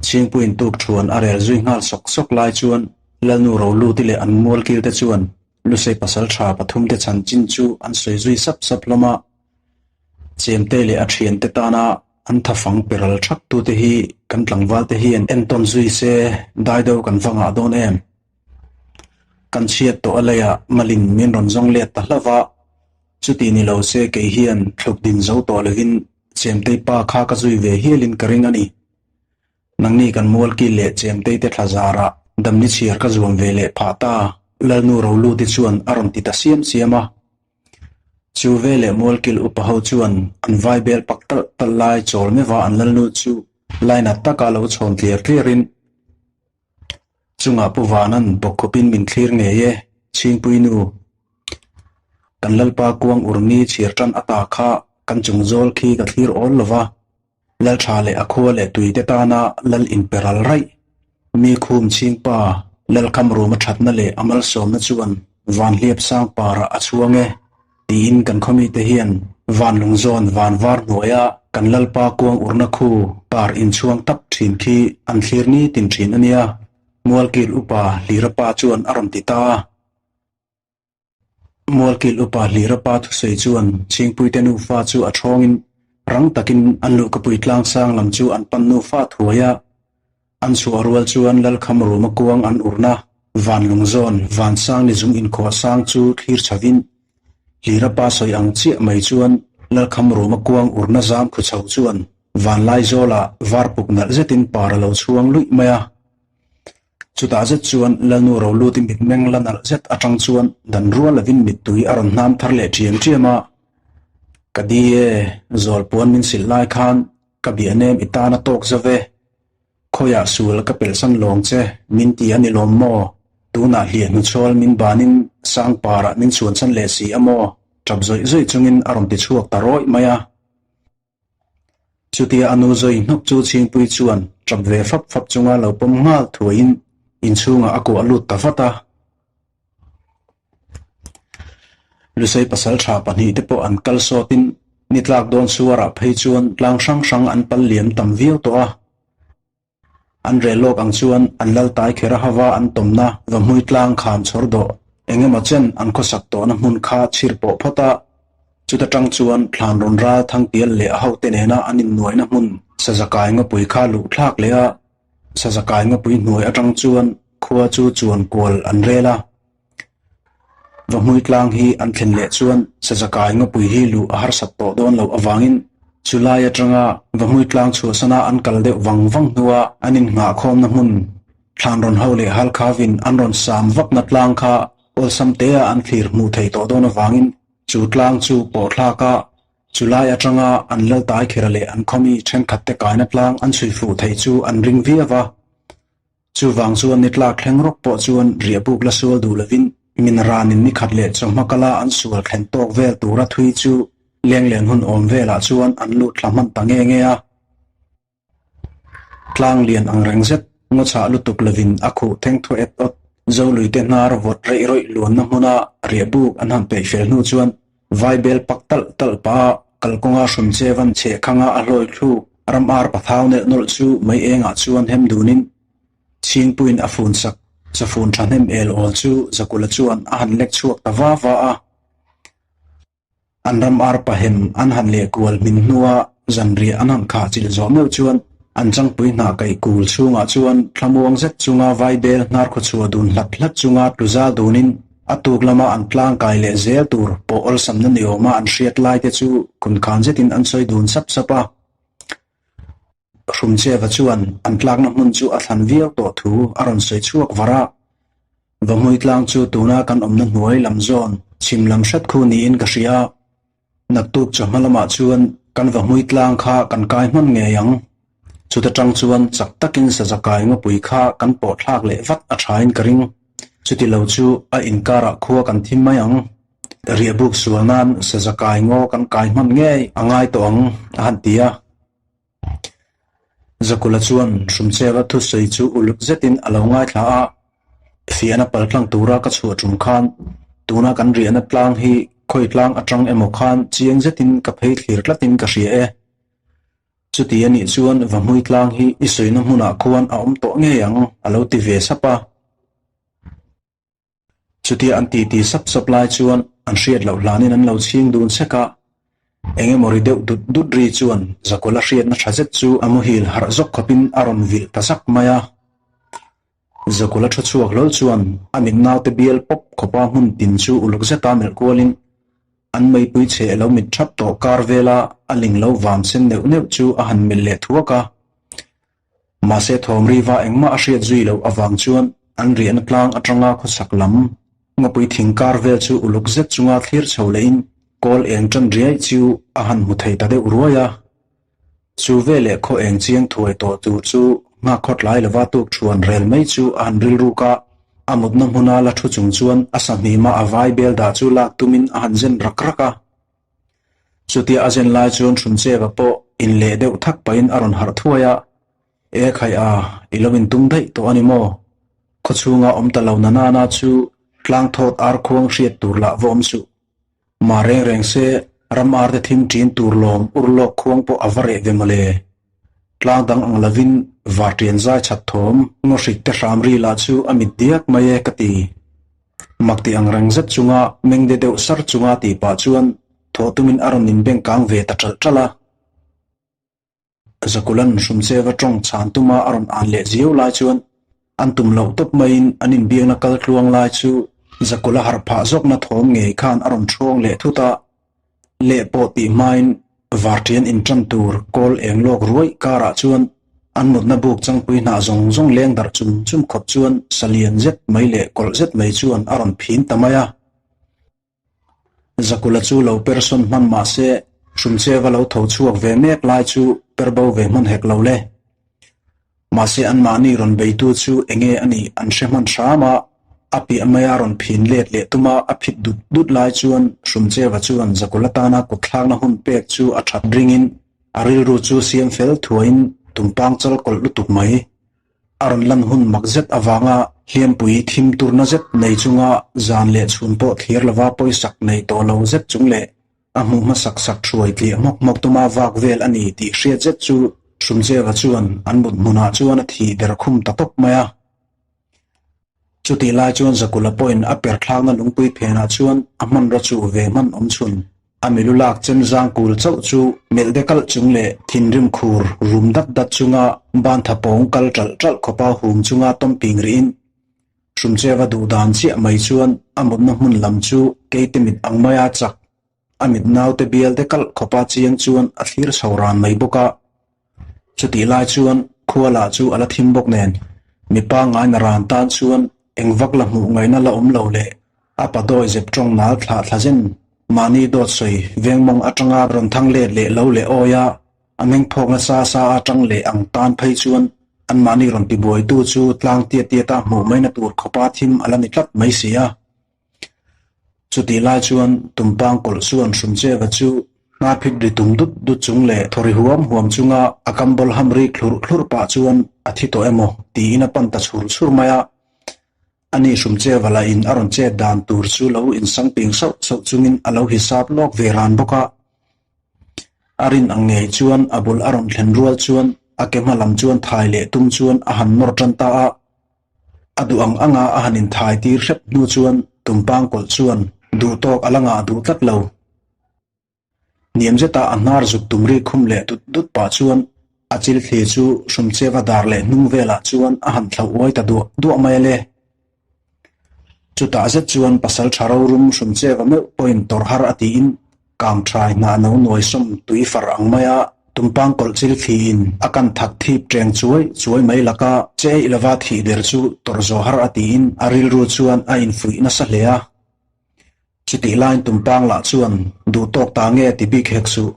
Chhingpuiin tuk thuan a rel zui nghal sawk sawk lai chuan Lalnu Roluti leh an mualkil te chuan. Lusei pasalṭha pathumte chanchin chu an sawi zui sap sap hlawm a. Chemte leh a ṭhiante tana an thafang pe ral ṭhak tute hi kan tlangvalte hian entawn zui se daido kan va ngah dawn em? Kan chhiat tawh a leiah malin min rawn zawng let ta hlauh va, chuti ni lo se kei hian thluk din zo tawh lovin Chemtei pa kha ka zui ve hialin ka ring a ni. Nangni kan mualkil leh Chemtei te thla zarah damni chhiar ka zuam ve leh phah ta, Lalnu Roluti chuan a rawn ti ta siam siam a. Chu veleh mualkil upa ho chuan an vai bel pak talh talh lai chawl meuha an Lalnu chu lainat taka lo chhawn tliar tliarin, Chungah Pu Vanan bawkkhupin min thlir ngei e, Chhingpui nu. Kan Lalpa kuang urni chhiar tan ata kha kan chung zawl khi ka thlir awl lo va, Laltha leh a khua leh tuite tana Lal inpe ral raih. Mi khum chhingpa Lalkham ruma thatna leh a malsawmna chuan van hliap sang parah a chhuang e. Tiin kan khawmite hian van lungzawn van var hnuaia kan Lalpa kuang urna khu par inchhuang tak thin khi an thlir ni tin thin a nia, Mualkil upa Hlira pa chuan a rawn ti ta a. Mualkil upa Hlira pa thusawi chuan Chhingpuite nufa chu a thawngin rang takin an luhkapui tlangsang lam chu an pan nufa thuai a. An chhuah rual chuan Lalkham ruma kuang an urna Vanlung zawn Vansang ni zung inkhawh sang chu thlir chhovin Hlira pa sawi ang chiah mai chuan Lalkham ruma kuang urna zam khu chho chuan Vanlai zawlah var puk nalh zetin par a lo chhuang luih mai a. Chutah zet chuan Lalnu Roluti mitmeng la nalh zet atang chuan dan rual lovin mittui a rawn hnam thar leh ṭiam ṭiam a. Ka di e, zawlpuan min silh lai khan ka bia nem i tan a tawk zo ve. Khawiah sual ka pelhsan lawng che, min ti a ni lawm maw? Tunah hliah hnuchhawl min banin sangparah min chhuansan leh si a maw? Ṭap zawih zawih chungin a rawn ti chhuak ta rawih mai a. Chutia a nu zawi hnawk chu Chhingpui chuan ṭap ve fap fap chunga lo pawm nghal thuaiin inchhungah a kuah lut ta vat a. Lusei pasalṭha pahnihte pawh an kal sawtin ni tlak dawn suarah phei chuan tlang hrang hrang an pal liam tam viau tawh a. An reh lawk ang chuan an lal tai kher a hava an tawmna vahmui tlang kham chhawr dawh eng emaw chen an khawsak tawhna hmun kha chhir pawh phawt a. Chuta tang chuan thlan rawn ral thangtial leh a hote nena an innuaina hmun sazakai ngawpui kha luh thlak leh a, sazakai ngawpui hnuai atang chuan khua chu chuan kual an rel a. Vahmui tlang hi an thlen leh chuan Sazakai ngawpui hi luh a harsat tawh dawn loh avangin chulai atanga Vahmui tlang chhuahsana an kal deuh vang vang hnua an innghahkhawmna hmun Thlanrawn ho leh Halkhavin an rawn sam vakna tlang kha awlsam tea an thlir hmuh theih tawh dawn avangin chu tlang chu pawh thlak a chulai atanga an laltai khera leh an khawmi thenkhatte kaina tlang an chhui fuh theih chu an ring viau a. Chuvang chuan ni tlak thleng rawk pawh chuan riahbuk la sual duh lovin min ranin ni khat leh chawhma kala an sual thlen tawk vel tura thui chu lenglen hun awm velah chuan an lut thla hman ta nge nge a. Tlang lian ang reng zet ngaw chhah lutuk lovin a khuh theng thu et awt Zoluite hnar vawt reih rawih luanna hmuna riahbuk an han peih fel hnu chuan Vaibel pak talh talh pah a kalkawnga hrun che van chheh khanga a hlawi thluk ram ar pathau nelh nawlh chu mei engah chuan hem dunin Chhingpuiin a fun sak chafun thahnem el awl chu Zakula chuan a han lek chhuak ta va va a. An ram ar pahem an han leh kual hmin hnua zanriah an han khah chilh zawh meuh chuan an changpui hnah kaih kul chhungah chuan thlamuang zet chunga Vaibel hnar khawchhuah dun hlat hlat chunga tlu zal dunin A tuk lama an tlangkai leh zel tur pawh awlsamna ni awma an hriat lai te chu kunkhan zetin an sawi dun sap sap a. Hrumcheva chuan an tlakna hmun chu a thlan viau tawh thu a rawn sawi chhuak var a. Vahmui tlang chu tuna kan awmna hnuai lam zawn chhim lam hret khu niin ka hria a. Naktuk chawhma lamah chuan kan vahmui tlang kha kan kai hman ngei ang. Chuta tang chuan chak takin sazakai ngawpui kha kan pawh thlak leh vat a thain ka ring. Chuti lo chu a inkarah khua kan thim mai ang. Riahbuk sual nan sazakai ngaw kan kai hman ngei a ngai tawh ang, a han ti a. Zakula chuan Hrumcheva thusawi chu uluk zetin a lo ngaithla a, Fiahna paltlang tura ka chhuah tum khan tuna kan riahna tlang hi khawi tlang atang emaw khan chiang zetin ka phei thlir tlatin ka hria e. Chuti a nih chuan Vahmui tlang hi i sawina hmunah khuan a awm tawh ngei ang a lo ti ve sap a. Chutia an titi sap sap lai chuan an hriat loh hlanin an lo chhing dun sek a, eng emaw ri deuh dut dut ri chuan Zakawla hriatna tha zet chu a muhil harh zawk khawpin a rawn vilh ta zak mai a. Zakawla thu chhuak hlawl chuan a mit naute bial pawp khawpa hmun tin chu uluk zeta melh kualin an meipui chhe lo mit thap tawh kar vela a ling lo vam sen neuh neuh chu a han melh leh thuak a. Mahse thawm riva engmah a hriat zui loh avang chuan an riahna tlang atanga khawsak lam ngawpui thing kar vel chu uluk zet chunga thlir chho lehin kawl eng tan riai chu a han hmu thei ta deuh ruai a. Chu veleh khaw eng chiang thuai tawh tur chu nghak khaw tlai lova tuk thuan rel mai chu a han rilruk a, a mutna hmuna la thu chung chuan a sahnima a vai bel dah chu lak tumin a han zen rak rak a. Chutia a zen lai chuan Hrumcheva pawh inleh deuh thak pahin a rawn harh thuai a, E khai a, i lo intum daih tawh a ni maw? Khawchhunga awm ta lo na nana chu tlang thawt ar khuang hriat tur lah va awm suh. Mah reng reng se, ram arte thim ṭin tur lawm ur lawk khuang pawh a va reh ve mawle. Tlang dang ang lovin varṭian zai chhat thawm ngaw hrik te hram ri lah chu a mit diak mai e ka ti. Mak ti ang reng zet chunga meng de deuh sar chunga tih pah chuan thawh tumin a rawn inbeng kang ve ta ṭalh ṭalh a. Zakulan Hrumcheva ṭawng chhan tuma a rawn an leh ziau lai chuan an tum loh tawp maiin an inbiakna kal tluang lai chu Zakula harh phah zawkna thawm ngei khan a rawn ṭhawng leh thut a. Leh pawh tih hmain varṭian inṭan tur kawl eng lawk ruai karah chuan an mutna buk changpui hnah zawng zawng leng darh chum chum khawp chuan sa lian zet mai leh kawlh zet mai chuan a rawn phin ta mai a. Zakula chu lo persawn hman mah se Hrumcheva lo tho chhuak ve mek lai chu per bo ve hman hek lo le. Mahse anmahni rawn beitu chu enge a nih an hre hman hram a, a piah maia rawn phin let leh tuma a phit dut dut lai chuan Hrumcheva chuan Zakula tana kutthlakna hun pek chu a that ringin a rilru chu siam fel thuaiin tumpang chal kawlh lutuk mai a rawn lan hun mak zet avanga hliampui thim turna zet nei chunga zan leh chhun pawh thlir lova pawisak nei tawh lo zet chung leh A hmuh hmasak sak hruai tliah hmawk hmawk tuma vak vel a ni tih hriat zet chu Hrumcheva chuan an mut hmunah chuan a thih der khum ta tawp mai a. Chutih lai chuan Zakula pawhin a per thlakna lungpui phenah chuan a hmanraw chuh ve hman awm chhun a milu lak chem zang kul chauh chu melh de kalh chung leh thinrim khur rum dat dat chunga ban tha pawng kal ṭalh ṭalh khawpa hum chunga tawm ping rihin Hrumcheva duh dan chiah mai chuan a mutna hmun lam chu keite mit ang maia chak, a mit naute bial te kalh khawpa chiang chuan a thlir chho ran mai bawk a. Chutih lai chuan khua lah chu a la thim bawk nen, mipa ngaina ran tan chuan eng vak la hmuh ngaihna la awm lo leh a pa dawi zep tawng nal thlah thla zen mahni dawt sawi vengmawng atanga rawn thang let leh lo leh awi a, A meng phawk nasa sa a tang leh ang tan phei chuan anmahni rawn tibuaitu chu tlang tiat tiata hmuh maina tur khawpa thim a la ni tlat mai si a. Chutih lai chuan Tumpang kawlh chuan Hrumcheva chu hnaphit ri tum dut dut chung leh thaw ri huam huam chunga a kambawl ham rik thlurh thlurh pah chuan a thi tawh emaw tiin a pan ta chhur chhur mai a. Ani Hrumcheva lahin a rawn chet dan tur chu lo insangping sauh sauh chungin a lo hisap lawk ve ran bawk a. A rin ang ngei chuan a bul a rawn thlen rual chuan a ke hma lam chuan thai leh tum chuan a han nawr tan ta a. A duh ang anga a han inthai tir hrep hnu chuan tumpang kawlh chuan duh tawk a la ngah duh tlat lo. Hniam zeta a hnar zuk tum ri khum leh dut dut pah chuan a chil thli chu Hrumcheva dar leh hnung velah chuan a han thlauh uai ta duah duah mai a le. Chutah zet chuan pasal tha rorum Hrumcheva meuh pawhin tawrh har a tiin kang thai hnah no nuai sawm tui far ang maia tumpang kawlh chil thliin a kan thak thip teng chuai chuai mai laka che eih lova thih der chu tawrh zawh har a tiin a rilru chuan a infuih nasa hle a. Chutih laiin tumpang lah chuan duh tawk ta nge ti bik hek suh.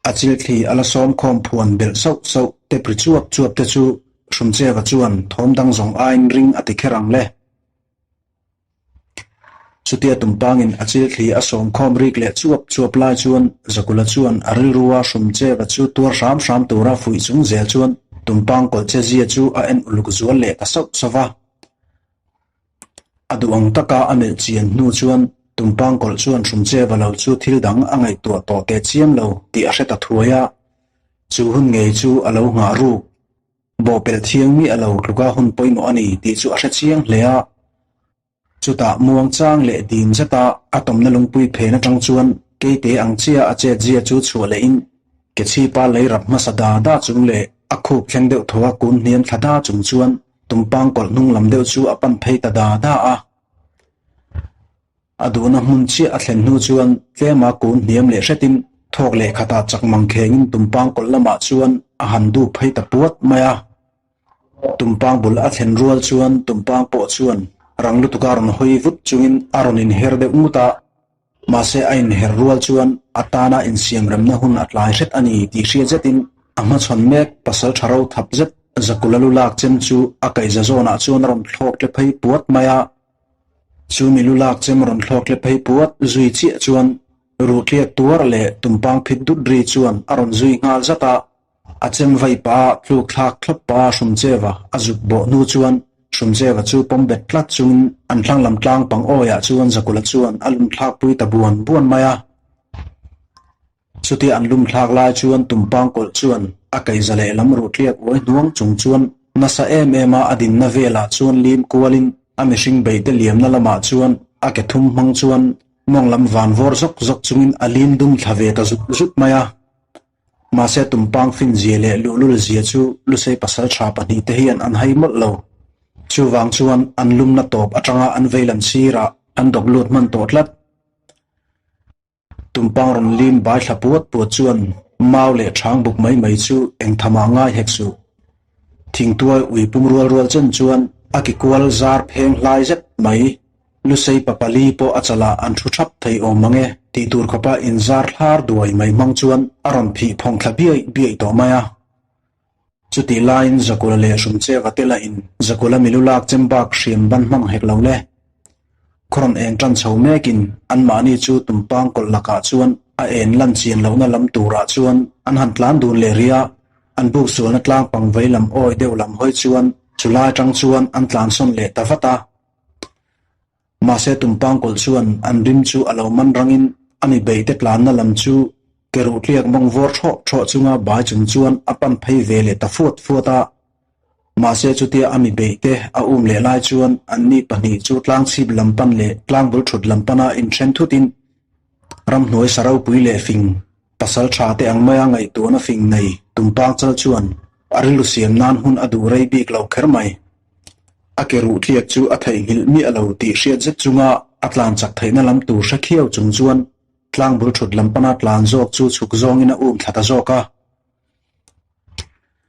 A chilthli a la sawm khawm phuan belh sauh sauh te pri chuap chuap te chu Hrumcheva chuan thawm dang zawng aiin ring a ti kher ang le. Chutia tumpangin a chilthli a sawm khawm rik leh chuap chuap lai chuan Zakula chuan a rilrua Hrumcheva chu tuar hram hram tura fuih chung zel chuan tumpang kawlh che zia chu a en uluk zual leh ta sauh sauh va. A duh ang taka a melh chian hnu chuan Tumpang kawlh chuan Hrumcheva lo chu thil dang a ngaihtuah tawh teh chiam lo tih a hre ta thuai a. Chu hun ngei chu a lo nghah ruk. Bawhpelh thiang miah lo tluka hun pawimawh a ni tih chu a hre chiang hle a. Chutah muangchang leh dim zeta a tawmna lungpui phen atang chuan keite ang chiah a chetzia chu chhuah lehin ke chhipa lei rap hmasa da da chung leh a khup thleng deuh thaw a kun hniam thla da chung chuan tumpang kawlh hnung lam deuh chu a pan phei ta da da a. A duhna hmun chiah a thlen hnu chuan tlema kun hniam leh hretin thawk leh khatah chak mang khengin tumpang kawlh lamah chuan a han dup phei ta puat mai a. Tumpang bul a thlen rual chuan tumpang pawh chuan rang lutuka rawn hawi vut chungin a rawn inher deuh ngut a, mahse a inher rual chuan a tana insiamremna hun a tlai hret a ni tih hriat zetin a hmachhawn mek pasal tha ro thap zet Zakula lu lak chem chu a kaihza zawnah chuan a rawn thlawk tle phei puat mai a. Chu mi lu lak chem rawn thlawk tle phei puat zui chiah chuan ruhtliak tuar leh tumpang phit dut ri chuan a rawn zui nghal zat a. A chem vai pa tluk thlak thlawp pa Hrumcheva a zuk bawh hnu chuan Hrumcheva chu pawm bet tlat chungin an thlang lam tlang pang awiah chuan Zakula chuan a lum thlak pui ta buan buan mai a. Chutia an lum thlak lai chuan Tumpang kawlh chuan a kaihza lehlam ruhtliak uai hnuang chung chuan nasa em em a a dinna velah chuan lim kualin a mihring beihte liamna lamah chuan a ke thum hmang chuan mawng lam van vawr zawk zawk chungin a lim dum thla ve ta zut zut mai a. Mahse Tumpang fin zia leh luhlul zia chu Lusei pasal tha pahnihte hian an hai mawlh lo. Chuvang chuan an lumna tawp atanga an veilam sirah an dawk lut hman tawh tlat. Tumpang rawn lim bai thla puat puat chuan mau leh thang buk mai mai chu eng thamah ngai hek suh. Thingtuai ui pum rual rual chen chuan a ki kual zar pheng hlai zet mai. Lusei pa pali pawh a chalah an thu thap thei awm mang e tih tur khawpa inzar thlar duai mai hmang chuan a rawn phih phawng thla biaih biaih tawh mai a. Chutih laiin Zakula leh Hrumcheva te lahin Zakula milu lak chem bak hriam ban hmang hek lo le. Khaw rawn eng tan chho mekin anmahni chu tumpang kawlh lakah chuan a en lan chian lohna lam turah chuan an han tlan dun leh rih a, an buk sualna tlang pang vei lam awi deuh lam hawi chuan chulai atang chuan an tlansawn leh ta vat a. Mahse tumpang kawlh chuan an rim chu a lo man rangin a mi beite tlanna lam chu ke ruhtliak mawng vawr thawh thawh chunga bai chung chuan a pan phei ve leh ta fuat fuat a. Mahse chutia a mi beite a um leh lai chuan anni pahnih chu tlangchhip lam pan leh tlangbul thut lam pana inthen thutin ramhnuai sa ropui leh fing pasal tha te ang maia ngaihtuahna fing nei tumpang chal chuan a rilru siam nan hun a duh rei bik lo kher mai. A ke ruh tliak chu a theihnghilh miah lo tih hriat zet chunga a tlan chak theihna lam tur hre khiau chung chuan tlangbul thut lam pana tlan zawk chu chhuk zawngin a um thla ta zawk a.